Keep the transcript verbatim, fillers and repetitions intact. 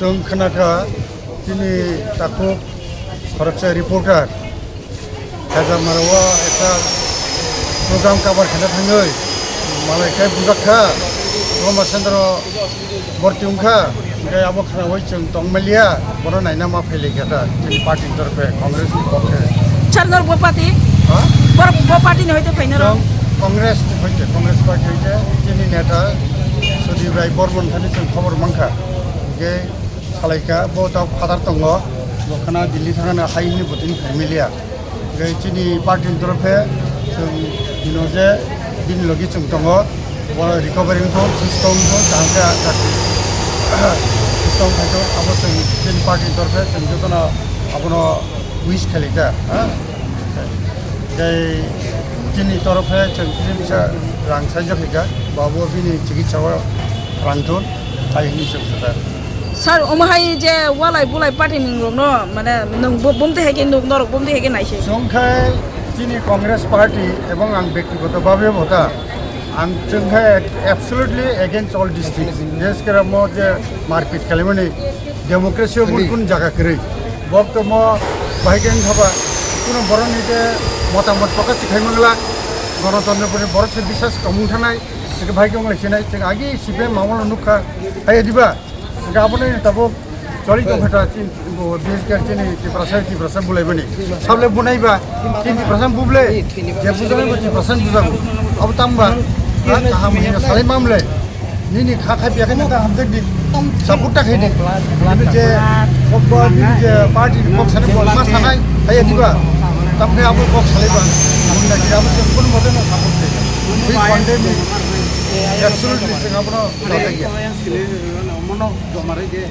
Chwng khwnakha chini takhuk khoroksa reporter Khajamarao ekta program cover khaina thangwi malai khe bujakha, Roma Chandra borti wngkha, hwnkhe abo khwnawi chwng tongmaliya, bono naina ma phailaikha ta chini party ni torphe, Congress ni pokhe. Sir, nor bo party? Ha? Bor-, bo party ni hoite phaina rw? Chwng Congress ni hoite, Congress party hoite chini neta Sudip Rai Bormon thani chwng khobor mankha. Hwnkhe salaikha, bo ta phatar tongo, bo khwna Delhi thangna hai hwnwi bo tini phaimiliya. Hwnkhe chini party ni torphe chwng bino je bini logi chwng tongo, bo recovery wngthok, susto wngthok, kaham khe chakri susto wngthok, abo chwng chini party ni torphe chwng jotono abono wish khailai ta, ha? Tei chini torphe chwng kisa rang saijak kha, bo abo bini chikitsa o rang thun, hai hwnwi chwng kha. Sir, omo hai je walai bulai party ni rok no, mane, nwng bo-, bumtwi hai khe nuk norok bumtwi hai khe nai se. Chwng khai chini Congress party ebong ang bektigoto bhabe bo ta, ang chwng khai absolutely against all these things. Bises khe mo je marpit khaimani, democracy o mun kun jaga kwrwi. Bok to mo bahai khe wngkha ba, kuno borok ni je motamot prokash khai mangla, gonotontro ni borok se bisas tongmung thanai, se bahai khe wngla sinai, chwng agi C P M amolo nukha, hai diba? Hwnkhe abono tabuk choli tongkha ta chini, bo, bises khe chini Tiprasa, Tiprasa bulaimani. Sable bunaiba, chini Tiprasa buble, je bujaknai bo Tiprasa bujago. Abo tangba, ha, kaham hwnwi salai mamle. Nini kha khai piya khe nang kaham jak di. Support ta khai di. Nini je, kok bo, nini je party ni kok sanai bo ma sanai, hai diba? Tam khai abo kok salaiba. Bunda ki abo je kun mote na support khai. Wi pandemic, absolutely se abono. Mono jomare je.